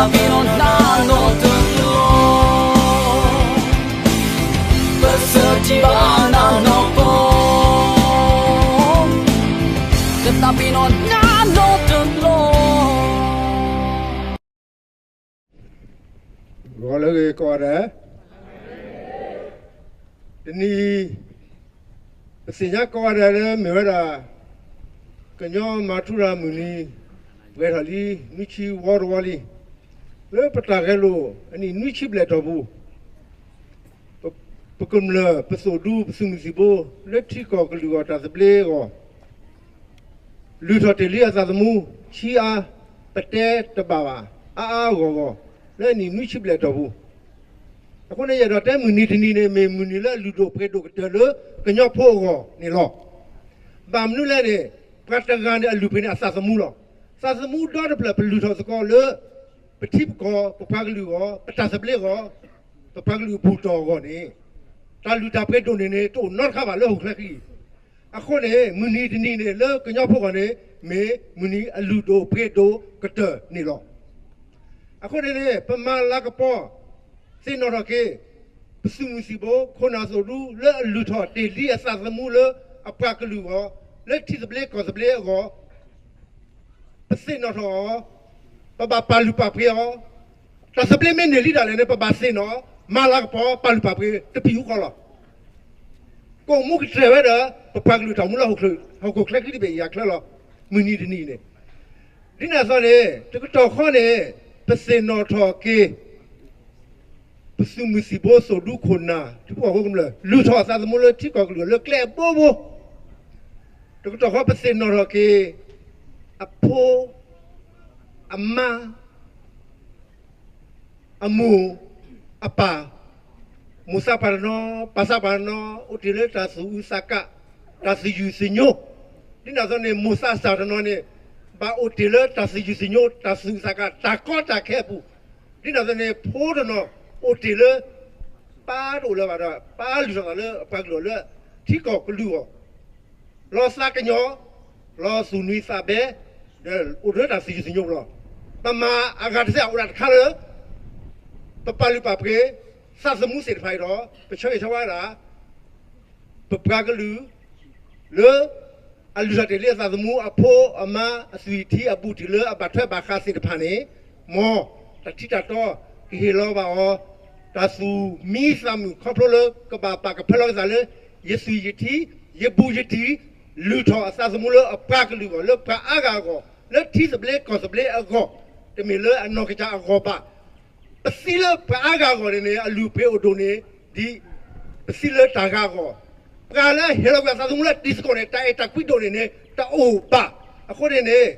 ပသးပ့ၤနီၣ်နၤနီတဘျီ, ပစၢထံဘၣ်နၤနီၢ်ကီၢ်, ပသးပ့ၤနီၣ်နၤနီတဘျီ. ဂီၤလၢအဂ့ၤကိးဂၤဒဲး, တနံၤအံၤ ပသ့ၣ်ညါကိးဂၤဒဲးလၢမ့ၢ်ဝဲဒၣ် ကညီမၤထူရၤမုၢ်နံၤ ပှဲၤထီၣ်လံ နွံဆံဝီတဝီလံ, လၢပတၢ်ဂဲၤလိာ်အနံၣ်နွံဆံဘျဲၣ်တီၢ်ပူၤ ပကမျၢၢ်ပသိၣ်ဒူပသုးမုၢ်သံၣ်ဘိ လၢထံကီၢ်ကလုာ်အဂီၢ်တၢ်သဘျ့အဂီၢ် လုၢ်ထီၣ်တ့ၢ်လံအသးသမူ ဆံးအါ ပတဲတဘၣ်ဘၣ် အါအါဂီၢ်ဂီၢ် လၢအနံၣ်နွံဆံဘျဲၣ်တီၢ်ပူၤ, အဃိန့ၣ် ယအဲၣ်ဒိးတဲမုၢ်နံၤတနံၤန့ၣ် မ့ၢ်မုၢ်နံၤလၢအလုၢ်ဒိၣ်ပှ့ၤဒိၣ်ကတၢၢ်လၢကညီဖိအဂီၢ်န့ၣ်လီၤ. ဘၣ်မနုၤလဲၣ်န့ၣ် ပှၤတဂၤန့ၣ်အလုၢ်အပှ့ၤန့ၣ်အသးသမူလီၤ. သးသမူဒီတဖျၢၣ်ပလုၢ်ထီၣ်သကိးလၢ ပထံပကီၢ် ပပှၤကလုာ်အဂီၢ် ပတၢ်သဘျ့အဂီၢ် ပပှၤကလုာ်အဘူၣ်တီၢ်အဂီၢ်န့ၣ် တၢ်လုၢ်တၢ်ပှ့ၤဒိၣ်န့ၢ်န့ၣ် တအိၣ်နီတခါဘၣ်လၢဟီၣ်ခိၣ်ချၢခံအံၤ, အဃိန့ၣ် မုၢ်နံၤတနံၤန့ၣ် လၢကညီဖိအဂီၢ်န့ၣ် မ့ၢ်မုၢ်နံၤအလုၢ်ဒိၣ်ပှ့ၤဒိၣ်ကတၢၢ်န့ၣ်လီၤ. အဃိန့ၣ်န့ၣ် ပမၤလၤကပီၤ သ့ၣ်နီၣ်ထီၣ်က့ၤ ပသုးမုၢ်သံၣ်ဘိ ခိၣ်နၢ်သိၣ်ဒူ လၢအလုၢ်ထီၣ်တ့ၢ်လံအသးသမူလၢအပှၤကလုာ်အဂီၢ် လၢထံသဘျ့ကီၢ်သဘျ့အဂီၢ် ပသ့ၣ်နီၣ်ထီၣ်အီၤ, ပဘၣ်ပာ်လုၢ်ပာ်ပှ့ၤအီၤ, တၢ်သဘျ့မ့ၢ်န့ၢ်လံဒၣ်လဲာ်န့ၣ် ပဘၣ်သ့ၣ်နီၣ် မၤလၤကပီၤ ပာ်လုၢ်ပာ်ပှ့ၤ တပံၤဃီလီၤ. ကအိၣ်မူကတြဲၤဝဲဒီး ပပှၤကလုာ်တၢ်အိၣ်မူလၢ ဟီၣ်ခိၣ်ချၢခံတဘ့ၣ်အံၤအချၢလီၤ. မုၢ်နံၤတနံၤအံၤန့ၣ် ဒ်န့ၣ်အသိးန့ၣ် တကတီၢ်ဃီန့ၣ် ပသ့ၣ်နီၣ်ထီၣ်က့ၤ ပသုးမုၢ်သံၣ်ဘိသိၣ်ဒူခိၣ်နၢ် ထံဖိကီၢ်ဖိကမျၢၢ် လုၢ်ထီၣ်အသးသမူလၢထံကီၢ်ကလုာ်လၢကျဲအဘိဘိ, တကတီၢ်ဃီပသ့ၣ်နီၣ်ထီၣ်က့ၤ အဖိ အမါ အမိၢ် အပၢ်, မိၢ်သးပှၢ်တနီၤ ပၢ်သးပှၢ်တနီၤ အိၣ်တ့ၢ်လၢတၢ်သူၣ်အုးသးကး တၢ်သယုၢ်သညိ, ဒ်န့ၣ်အသိးန့ၣ် မိၢ်သးစၢ်တနီၤန့ၣ် ဘၣ်အိၣ်တ့ၢ်လၢတၢ်သယုၢ်သညိ တၢ်သူၣ်အုးသးကး တၢ်ကီတၢ်ခဲအပူၤ, ဒ်န့ၣ်အသိးန့ၣ် ဖိတနီၤ အိၣ်တ့ၢ်လၢ ပၢ်တအိၣ်လၢၤဘၣ်ဒီး ပၢ်လုၢ်ထီၣ်သးလၢအပှၤကလုာ်အဂီၢ်လၢ ထံကီၢ်ကလုာ်အဂီၢ် လီၤသးကညီၤ လီၤသူၣ်နွံသးဘဲ ဒီးအိၣ်တ့ၢ်လၢတၢ်သယုၢ်သညိပူၤလီၤ. ပမၤအဂၤတသ့အိၣ်ဒၣ်တခါလၢ ပပာ်လုၢ်ပာ်ပှ့ၤ သးသမူသ့ၣ်တဖၣ်အံၤဒီး ပဆၢဂ့ၤဆၢဝါဒၣ် ပပှၤကလုာ် လၢ အလုၢ်ထီၣ်တ့ၢ်လံအသးသမူ အဖိအမါ အသွံၣ်ထံအဘူးတံၢ်လၢအဘၣ်ထွဲဘၣ်ဃးသ့ၣ်တဖၣ်န့ၣ် မ်တၢ်ထံတၢ်တီ ကဟ့ၣ်လီၤဘၣ်အီၤ တၢ်သူၣ်မံသးမုာ် ခီဖျိလၢကဘၣ်ပာ်ကဖၢလီၤက့ၤသးလၢ ယသွံၣ်ယထံ ယဘူးယတံၢ် လုၢ်ထီၣ်အသးသမူလၢအပှၤကလုာ်အဂီၢ် လၢပှၤအါဂၤအဂီၢ် လၢထံသဘျ့ကီၢ်သဘျ့အဂီၢ် တမ့ၢ်လၢအနီၢ်ကစၢ်အဂီၢ်ဘၣ်. ပသံလၢပှၤအါဂၤအဂီၢ်န့ၣ်န့ၣ် အလုၢ်အပှ့ၤအိၣ်ဒိၣ်န့ၢ် ဒ်ပသံလၢတၢ်ဂၤအဂီၢ်, ပှၤလၢအဟ့ၣ်လီၤကွံာ်အသးသမူလၢတံၤသကိးန့ၣ် တၢ်အဲၣ်တၢ်ကွံဒိၣ်န့ၢ်န့ၣ် တအိၣ်ဘၣ်. အဃိန့ၣ်န့ၣ်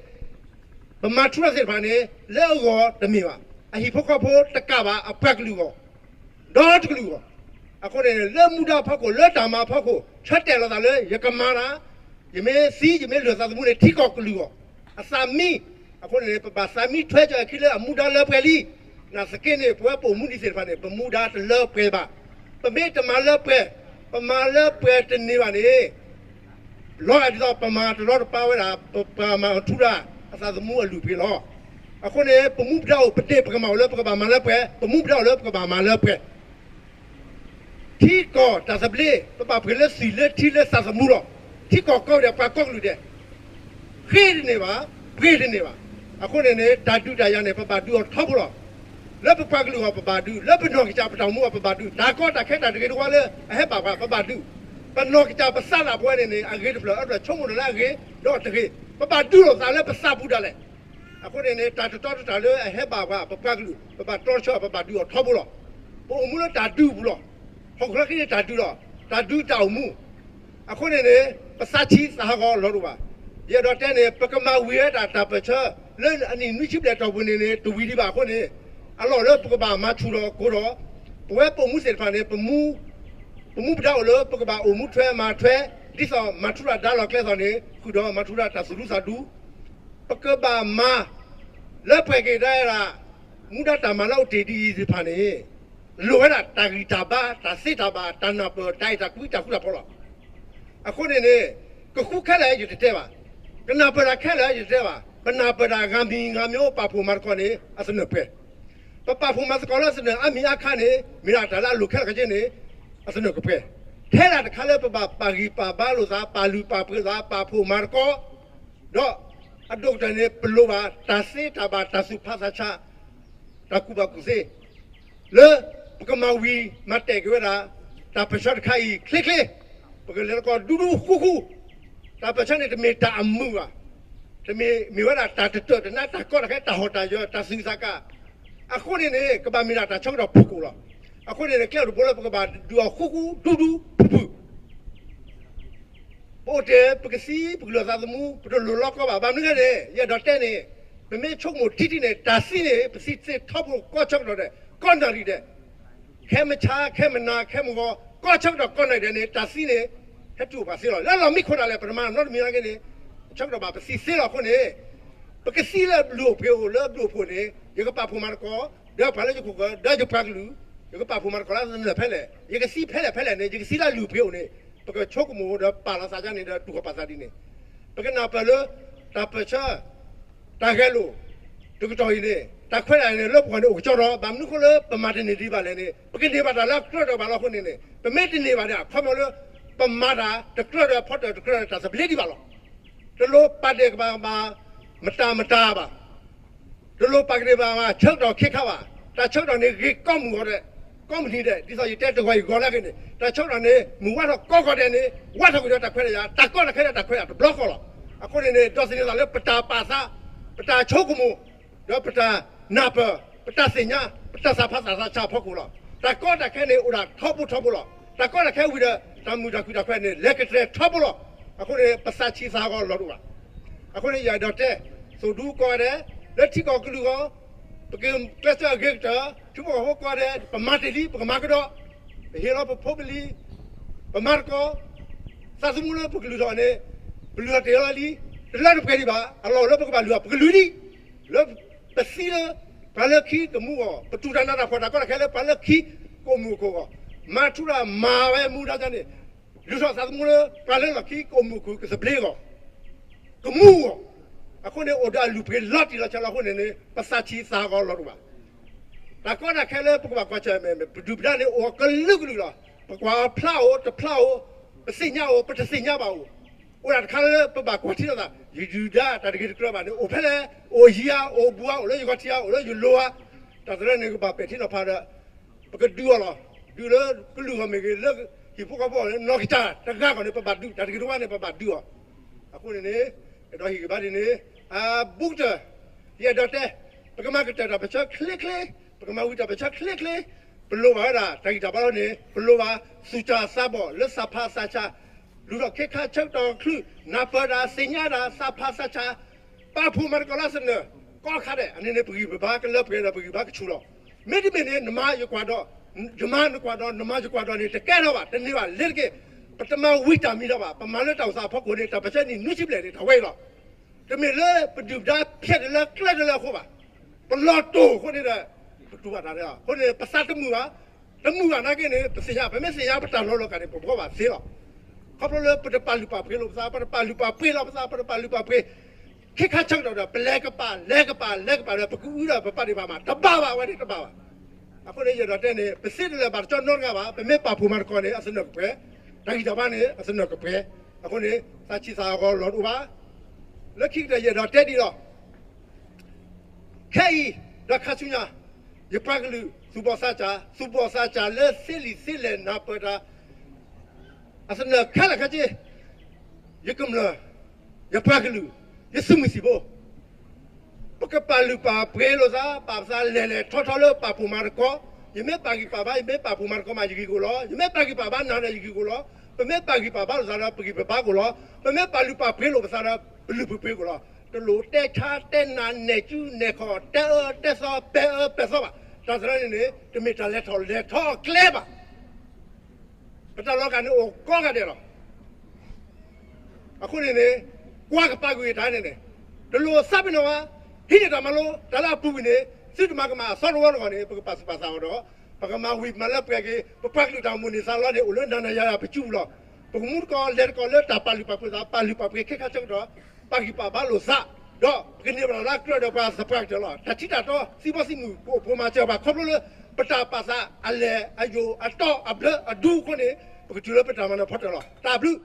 ပမၤထူရၤသ့ၣ်တဖၣ်န့ၣ် လၢအဂီၢ်တမ့ၢ်ဘၣ်, အဟံၣ်ဖိဃီဖိတကးဘၣ် အပှၤကလုာ်အဂီၢ် ဒီတကလုာ်အဂီၢ်, အဃိန့ၣ် လၢမူဒါအဖီခိၣ် လၢတၢ်မၤအဖီခိၣ် ဆၢတဲာ်လီၤသးလၢ ယကမၤတၢ်, ယမ့ၢ်သံ ယမ့ၢ်လုၢ်သးသမူန့ၣ် ထံကီၢ်ကလုာ်အဂီၢ်, အသးမံ, အဃိန့ၣ် ပဘၣ်သးမံထွဲကၢအခံလၢအမူဒါလၢပှဲၤလံ, နာ်သက့န့ၣ် ပဝဲပအိၣ်မူဒံးသ့ၣ်တဖၣ်န့ၣ် ပမူဒါတလၢပှဲၤဘၣ်, ပမ့ၢ်တမၤလၢပှဲၤ, ပမၤလၢပှဲၤတန့ၢ်ဘၣ်န့ၣ် လီၤဂာ်ဒ်သိးပမၤတရီတပါဝဲဒၣ် ပပှၤမၤထူရၤ အသးသမူအလုၢ်အပှ့ၤလီၤ. အဃိန့ၣ် ပမူပဒါအိၣ် ပဒ့ၣ်ပကမၣ်အိၣ်လၢပကဘၣ်မၤလၢပှဲၤ, ပမူပဒါအိၣ်လၢပကဘၣ်မၤလၢပှဲၤ. ထံကီၢ်တၢ်သဘျ့ ပဘၣ်ပှ့ၤလၢသွံၣ်လၢထံလၢသးသမူလီၤ. ထံကီၢ်ကီၢ်ဒဲး ပှၤကီၢ်ကလုာ်ဒဲး ဃ့တန့ၢ်ဘၣ်, ပှ့ၤတန့ၢ်ဘၣ်. အဃိန့ၣ်န့ၣ် တၢ်ဒုးတၢ်ယၤန့ၣ် ပဘၣ်ဒုးအီၤထီဘိလီၤ. လၢပပှၤကလုာ်အဂီၢ် ပဘၣ်ဒုး, လၢပနီၢ်ကစၢ်ပတၢ်အိၣ်မူအဂီၢ် ပဘၣ်ဒုး, တၢ်ကီတၢ်ခဲတၢ်တဂ့ၤတဝါလၢအဟဲဘၣ်ပှၤ ပဘၣ်ဒုး, ပနီၢ်ကစၢ်ပသးဒၣ်ပဝဲန့ၣ်န့ၣ် အဂ့ၤတဖျၢၣ်အဖျၢၣ် ဆိကမိၣ်တၢ်လၢအဂ့ၤ ဒီးတဂ့ၤ, ပဘၣ်ဒုးလိာ်သးလၢပသးပူၤဒၣ်လဲာ်. အဃိန့ၣ်န့ၣ် တၢ်တတီတတြၢ်လၢအဟဲဘၣ်ပှၤ ပပှၤကလုာ် ပဘၣ်တြီဆၢ ပဘၣ်ဒုးအီၤထီဘိလီၤ. ပအိၣ်မူလၢတၢ်ဒုးအပူၤလီၤ. ဟီၣ်ခိၣ်ချၢခံန့ၣ်တၢ်ဒုးလီၤ. တၢ်ဒုးတၢ်အိၣ်မူ အဃိန့ၣ်န့ၣ် ပသးဆံးသးဟးဂီၤလီၤဒိၣ်ဘၣ်. ယအဲၣ်ဒိးတဲန့ၣ် ပကမၤဝံၤဝဲဒၣ်တၢ်ပၢၢ်ဆၢ လၢအနံၣ်နွံဆံဘျဲၣ်တီၢ်ပူၤန့ၣ်န့ၣ် တဝံၤဒံးဘၣ်အဃိန့ၣ် အလီၢ်လၢပကဘၣ်မၤဆူၣ်ထီၣ်ကိးထီၣ် ပဝဲပအိၣ်မူသ့ၣ်တဖၣ်န့ၣ် ပမူပဒါအိၣ်လၢပကဘၣ်အိၣ်မူထွဲမၤထွဲ ဒ်သိးမၤထူရၤဒါလီၤကျဲသိးန့ၣ် ဃုာ်ဒီးမၤထူရၤတၢ်သူၣ်ဒူသးဒူ ပကဘၣ်မၤ လၢပှဲၤက့ၤဒၣ်ဝဲဒၣ် မူဒါတၢ်မၤလၢအိၣ်တ့ၢ်ဒ်အံၤသ့ၣ်တဖၣ်န့ၣ် လိၣ်ဝဲဒၣ်တၢ်ဂံၢ်တၢ်ဘါ တၢ်သ့တၢ်ဘၣ် တၢ်နၢ်ပၢၢ် တၢ်အဲၣ်တၢ်ကွံ တၢ်ဃူတၢ်ဖိးလီၤ. အဃိန့ၣ်န့ၣ် ကဃူခဲလၢာ်ယတတဲဘၣ်, ကနၢ်ပၢၢ်တၢ်ခဲလၢာ်ယတတဲဘၣ်, ပနၢ်ပၢၢ်တၢ်ဂၤမံၤဂၤမံၤအိၣ်ပာ်ဖှိၣ်မၤသကိးန့ၣ် အသနၢၣ်ပှဲၤ ပပာ်ဖှိၣ်မၤသကိးလၢအသနၢၣ်အါမံၤအါခါန့ၣ် မ့ၢ်ဒၣ်တၢ်လၢအလိၣ်ခဲလၢာ်ခဲဆ့န့ၣ် အသနၢၣ်ကပှဲၤ, ထဲဒၣ်တခါလၢပဘၣ်ပာ်ဂံၢ်ပာ်ဘါလိာ်သး ပာ်လုၢ်ပာ်ပှ့ၤလိာ်သး ပာ်ဖှိၣ်မၤသကိး ဒီးအဒိၣ်ကတၢၢ်န့ၣ် ပလိၣ်ဘၣ်တၢ်သ့တၢ်ဘၣ် တၢ်သူၣ်ဖးသးဆး တၢ်ကူၣ်ဘၣ်ကူၣ်သ့ လၢပကမၤဝံၤမၤတဲာ်က့ၤဝဲဒၣ် တၢ်ပၢၢ်ဆၢတခါအံၤချ့ချ့, ပကလဲၤသကိးဒူဒူဃူဃူ, တၢ်ပၢၢ်ဆၢန့ၣ် တမ့ၢ်တၢ်အမုာ်ဘၣ်, တမ့ၢ်မ့ၢ်ဝဲဒၣ်တၢ်တတၢၢ်တနါ တၢ်ကီတၢ်ခဲ တၢ်ဟီၣ်တၢ်ယၢၤ တၢ်သူၣ်က့ၣ်သးကါ, အဃိန့ၣ်န့ၣ် ကဘၣ်မ့ၢ်ဒၣ်တၢ်ဆၢကတီၢ်ဖုၣ်ကိာ်လီၤ. အဃိန့ၣ်န့ၣ် ကျဲအိၣ်တဘိလၢပကဘၣ်ဒုးအီၤဃူဃူဒူဒူဖုၣ်ဖုၣ် ပအိၣ်တ့ၢ် ပကသံ ပကလုၢ်အသးသမူ ပတလိၣ်လီၤကီဘၣ်. ဘၣ်မနုၤလဲၣ်န့ၣ် ယအဲၣ်ဒိးတဲန့ၣ် ပမ့ၢ်ဆိကမိၣ်ထံထံန့ၣ် တၢ်သံန့ၣ် ပသံသ့ထီဘိ ကီဆၢကတီၢ်ဒဲး ကီနၣ်ရံၣ်ဒဲး, ခဲမုၢ်ဆါ ခဲမုၢ်နၤ ခဲမုၢ်ဂီၤ ကီဆၢကတီၢ်ကီနၣ်ရံၣ်ဒဲးန့ၣ် တၢ်သံန့ၣ် ဟဲတုၤအိၣ်ပှၤသ့လီၤ. လၢလီၢ်မံခိၣ်ဒၣ်လဲာ် ပတမၤနီတမံၤနာ်က့န့ၣ် ဆၢကတီၢ်ဘၣ်ပသံသ့လီၤ. အဃိန့ၣ် ပကသံလၢဘျုးအိၣ်ပှ့ၤအိၣ် လၢဘျုးအိၣ်ဖှိၣ်န့ၣ် ယကပာ်ဖှိၣ်မၤသကိး ဒီးပှၤလၢယခိၣ်ဃၢၤ ဒီးယပှၤကလုာ်, ယကပာ်ဖှိၣ်မၤသကိးလၢသနၢၣ်ဖဲလဲၣ်, ယကသံဖဲလဲၣ်ဖဲလဲၣ်န့ၣ် ယကသံလၢဘျုးအိၣ်ပှ့ၤအိၣ်န့ၣ် ပကဆိကမိၣ်ဒီးပာ်လီၤသးဒ်န့ၣ်ဒီးတူၢ်ဃီၤပာ်သးဒ်န့ၣ်, ပကနၢ်ပၢၢ်လၢ တၢ်ပၢၢ်ဆၢ တၢ်ဂဲၤလိာ် တကတီၢ်အံၤန့ၣ် တၢ်ခွဲးတၢ်ယာ်န့ၣ် လၢပဂီၢ်န့ၣ်အိၣ်ကကၠီဒီး ဘၣ်မနုၤအဃိလၢပမၤတန့ၢ်ဒံးဘၣ်လဲၣ်န့ၣ် ပကန့ၢ်ဘၣ်တၢ်လၢအကြၢးတၢၢ်ဘၣ်လီၤ. အဃိန့ၣ်န့ၣ် ပမ့ၢ်တန့ၢ်ဘၣ်န့ၣ် အခီပညီလၢ ပမၤတၢ်တကြၢးဒီးဖီတၢၣ်တကြၢးဒီးတၢ်သဘျ့ဒံးဘၣ်လီၤ. တလိၣ်ပာ်ဒဲးကဘၣ်မၤ မတၤမတၤဘၣ် တလိၣ်ပာ်ကဒ့ၣ်ဘၣ်မၤ ဆၢကတီၢ်ခ့ခါဘၣ်. တၢ်ဆၢကတီၢ်န့ၣ် ဂ့ၤကိးမုၢ်ဂီၤဒဲး ကိးမုၢ်နံၤဒဲး ဒ်သိးယတဲတဂီၤအံၤဂီၤလၢအဂ့ၤန့ၣ် တၢ်ဆၢကတီၢ်န့ၣ် မုၢ်ဝါထီၣ်ကိးဂီၤဒဲးန့ၣ် ဝါထီၣ်ကွံာ်ဒီးတၢ်ခွဲးတၢ်ယာ် တၢ်ကီတၢ်ခဲဒီးတၢ်ခွဲးတၢ်ယာ်တဘျီဃီလီၤ. အဃိန့ၣ်န့ၣ် ဒီးသန့ၤသးလၢပတၢ်ပာ်သး ပတၢ်ဆိကမိၣ် ဒီးပတၢ်နၢ်ပၢၢ် ပတၢ်သ့ၣ်ညါ ပတၢ်သးဖးသးဆးအဖီခိၣ်လီၤ. တၢ်ကီတၢ်ခဲန့ၣ် အိၣ်ဒၣ်ထီဘိထီဘိလီၤ. တၢ်ကီတၢ်ခဲဝံၤဒီး တၢ်မုာ်တၢ်ခုၣ်တၢ်ခွဲးန့ၣ် လဲၤကတြဲၤထီဘိလီၤ. အဃိန့ၣ် ပသးဆံးသးဟးဂီၤလီၤတအိၣ်ဘၣ်. အဃိန့ၣ် ယအဲၣ်ဒိးတဲ သိၣ်ဒူကိးဂၤဒဲး လၢထံကီၢ်ကလုာ်အဂီၢ် ပကကျဲးစၢးအဂ့ၤကတၢၢ် ထံဖိကီၢ်ဖိကိးဂၤဒဲး ပမၤတ့ၢ်လံ ပကမၤကဒီး ပဟ့ၣ်လီၤပဖိပလံၤ ပမၤသကိး သးသမူလၢပကလုၢ်ထီၣ်န့ၣ် ပလုၢ်ထီၣ်တ့ၢ်လီၤလံ တလၢတပှဲၤဒံးဘၣ်. အလီၢ်အိၣ်လၢပကဘၣ်လုၢ်အီၤ ပကလုၢ်လံ လၢပသံလၢ ပှၤလၢခံကမူအီၤ ပတူၢ်တၢ်နးတၢ်ဖှီၣ်တၢ်ကီတၢ်ခဲလၢပှၤလၢခံကအိၣ်မုာ်အိၣ်ခုၣ်အဂီၢ် မၤထူရၤမၤဝဲမူဒါန့ၣ် လုၢ်ထီၣ်သးသမူလၢ ပှၤလၢလီၢ်ခံကအိၣ်မုာ်အိၣ်ခုၣ်ကသဘျ့အဂီၢ် ကမူအီၤ အဃိန့ၣ် အိၣ်ဒီးအလုၢ်ပှ့ၤလီၤတံၢ်လီၤဆဲးလီၤအဃိန့ၣ်န့ၣ် ပသးဆံးသးဟးဂီၤလီၤတအိၣ်ဘၣ်. တၢ်ကီတၢ်ခဲလၢပကဘၣ်ကွၢ်ဆၢၣ်မဲာ် ပဒုၣ်ပဒါန့ၣ် အိၣ်ကလုာ်ကလုာ်လီၤ. ပကွၢ်အီၤဖျါအိၣ် တဖျါအိၣ်, ပသ့ၣ်ညါအိၣ် ပတသ့ၣ်ညါဘၣ်အိၣ်, အိၣ်ဒၣ်တခါလၢပဘၣ်ကွၢ်ထံလိာ်သး ယဒုၣ်ဒါတၢ်တဂ့ၤတကြၢးဘၣ်န့ၣ် အိၣ်ဖဲလဲၣ်, အိၣ်ယံၤဧါ, အိၣ်ဘူးဧါ, အိၣ်လၢယဂီၤထံးဧါ, အိၣ်လၢယလိၤဧါ, တၢ်သရၢန့ၣ်ကဘၣ်ပဲာ်ထံနီၤဖးဒီး ပကဒုးအီၤလီၤ. ဒုးလၢကလုာ်အဂီၢ်မ့ၢ်ဂ့ၤ, လၢဟံၣ်ဖိဃီဖိအဂီၢ်န့ၣ် နီၢ်ကစၢ်တဂၤအဂီၢ်န့ၣ် ပဘၣ်ဒုး, တၢ်တဂ့ၤတဝါန့ၣ် ပဘၣ်ဒုးအီၤ. အဃိန့ၣ်န့ၣ် အဲၣ်ဒိးဟ့ၣ်ဂံၢ်ဘါဒ်န့ၣ် အဘူးကတၢၢ် ယအဲၣ်ဒိးတဲ ပကမၤကတၢၢ်တၢ်ပၢၢ်ဆၢချ့ချ့, ပကမၤဝံၤတၢ်ပၢၢ်ဆၢချ့ချ့, ပလိၣ်ဘၣ်ဝဲဒၣ် တၢ်ဂံၢ်တၢ်ဘါလီၤန့ၣ် ပလိၣ်ဘၣ်သူၣ်စၢ်သးဘီၣ်လၢသးဖးသးဆး, လုၢ်ထီၣ်ခ့ခါဆၢကတီၢ်ချုး, နၢ်ပၢၢ်တၢ်သ့ၣ်ညါတၢ် သးဖးသးဆး, ပာ်ဖှိၣ်မၤသကိးလၢသနၢၣ် ကိးခါဒဲး အန့ၣ်န့ၣ် ပဂံၢ်ပဘါကလၢပှဲၤဒီးပဂံၢ်ဘါကဆူၣ်လီၤ. မ့တမ့ၢ်န့ၣ် နမၤယကွၢ်ဒီး, ယမၤနကွၢ်ဒီး နမၤယကွၢ်ဒီးန့ၣ် တကဲထီၣ်ဘၣ်, တန့ၢ်ဘၣ် လ့ၤတက့ၢ်. ပတမၤဝံၤတၢ်မံၤလီၤဘၣ်, ပမၤလၢတၢ်အိၣ်သးအဖီခိၣ်န့ၣ် တၢ်ပၢၢ်ဆၢနံၣ်နွံဆံဘျဲၣ်န့ၣ် တၢ်ဝဲအံၤလီၤ. တမ့ၢ်လၢပဒုၣ်ပဒါဖျဲးတလၢကျဲတလၢအဃိဘၣ်. ပလီၤတိၢ်အဃိန့ၣ်ဒီး ပတူၢ်ဘၣ်တၢ်လၢအဃိန့ၣ် ပသးတမုာ်ဘၣ်, တမုာ်ဘၣ်နာ်က့န့ၣ် ပသ့ၣ်ညါ, ပမ့ၢ်သ့ၣ်ညါပတၢ်လီၤလီၤကးန့ၣ် ပဘှီဘၣ်သ့လီၤ. ခီဖျိလၢပတပာ်လုၢ်ပာ်ပှ့ၤလိာ်ပသး, ပတပာ်လုၢ်ပာ်ပှ့ၤလီၤပသး, ပတပာ်လုၢ်ပာ်ပှ့ၤ, ခ့ခါဆၢကတီၢ်ဒီး ပလဲၤကပၤ လဲၤကပၤ လဲၤကပၤဒီး ပကအုဒီးပပာ်ဒံးဘၣ်မး တဘၣ်ဘၣ်ဝဲန့ၣ် တဘၣ်ဘၣ်. အဃိန့ၣ် ယအဲၣ်ဒိးတဲန့ၣ် ပသ့တလၢာ်ဘၣ်တကၠီနီတဂၤဘၣ်, ပမ့ၢ်ပာ်ဖှိၣ်မၤသကိးန့ၣ် အသနၢၣ်ကပှဲၤ, တၢ်ဂံၢ်တၢ်ဘါန့ၣ် အသနၢၣ်ကပှဲၤ, အဃိန့ၣ် သးဆံးသးဟးဂီၤလီၤတအိၣ်ဘၣ်. လၢခံကတၢၢ်ယအဲၣ်ဒိးတဲဒ်လီၤ. ခဲအံၤ ဒီးခါဆူညါ ယပှၤကလုာ် သူၣ်ဘီၣ်သးစၢ်, သူၣ်ဘီၣ်သးစၢ်လၢသ့လံာ်သ့လဲၢ်နၢ်ပၢၢ်တၢ် အသနၢၣ်ခဲလၢာ်ခဲဆ့, ယကမျၢၢ်, ယပှၤကလုာ်, ယသုးမုၢ်သံၣ်ဘိ, ပကပာ်လုၢ်ပာ်ပှ့ၤလိာ်သး, ပာ်ပသးလဲၢ်လဲၢ်ထီထီလၢပာ်ဖှိၣ်မၤသကိး, ယမ့ၢ်ပာ်ဂံၢ်ပာ်ဘါ, ယမ့ၢ်ပာ်ဖှိၣ်မၤသကိးမး ယဂံၢ်ကအိၣ်လီၤ. ယမ့ၢ်ပာ်ဂံၢ်ပာ်ဘါနၤဒီး ယဂံၢ်ကအိၣ်လီၤ. ပမ့ၢ်ပာ်ဂံၢ်ပာ်ဘါလိာ်သးဒီး ပဂံၢ်ပဘါကအိၣ်လီၤ. ပမ့ၢ်ပာ်လုၢ်ပာ်ပှ့ၤလိာ်ပသးဒီး ပလုၢ်ပှ့ၤပှ့ၤကအိၣ်လီၤ. တလိၣ်တဲဆါတဲနးနဲၣ်ကူနဲၣ်ခီၣ် တဲအၢတဲသီ ပဲာ်အၢပဲာ်သီဘၣ်. တၢ်သရၢန့ၣ်န့ၣ် တမ့ၢ်တၢ်လဲၤထီၣ်လဲၤထီအကျဲဘၣ်. ပတၢ်လီၤကးန့ၣ်အိၣ်ကိးဂၤဒဲးလီၤ. အဃိန့ၣ်န့ၣ် ကွၢ်ကပာ်ကွံာ်တၢ်န့ၣ်န့ၣ် တလိၣ်သးပ့ၤနီၣ်ဘၣ်, ဟံးန့ၢ်တၢ်မၤလိ တၢ်လၢအပူၤကွံာ်န့ၣ် သုတမၤကမၣ်အသီတဝီတဂီၢ်န့ၣ် ပကပာ်သူၣ်ပာ်သးအီၤဒီး ပကမၤဝံၤမၤလၢပှဲၤက့ၤ ပပှၤကလုာ်တၢ်အိၣ်မူန့ၢ်သါလီၤန့ၣ် အိၣ်လၢနၤနၤယၤယၤပစုပူၤလီၤ. ပကမူသကိးလဲၤသကိးလၢတၢ်ပာ်လုၢ်ပာ်ပှ့ၤသး ပာ်လုၢ်ပာ်ပှ့ၤခ့ခါဆၢကတီၢ် ပာ်ဂံၢ်ပာ်ဘါလိာ်သး ဒီးပကန့ၢ်ဘၣ်လၢအကြၢးဒီးပှၤသပှၢ်ကတၢၢ်လီၤ. တၢ်ထံတၢ်တီ သံဘီသံမုၢ် ပအိၣ်ပမၤစၢၤဘၣ် ခီဖျိလၢ ပတၢ်ပာ်သးအလဲၢ်အယိာ်အတီအဘျၢအဒူအဃိန့ၣ် ပကတုၤလၢပတၢ်မၤနၢၤဖီတၢၣ်လီၤ. တၢ်ဘျုး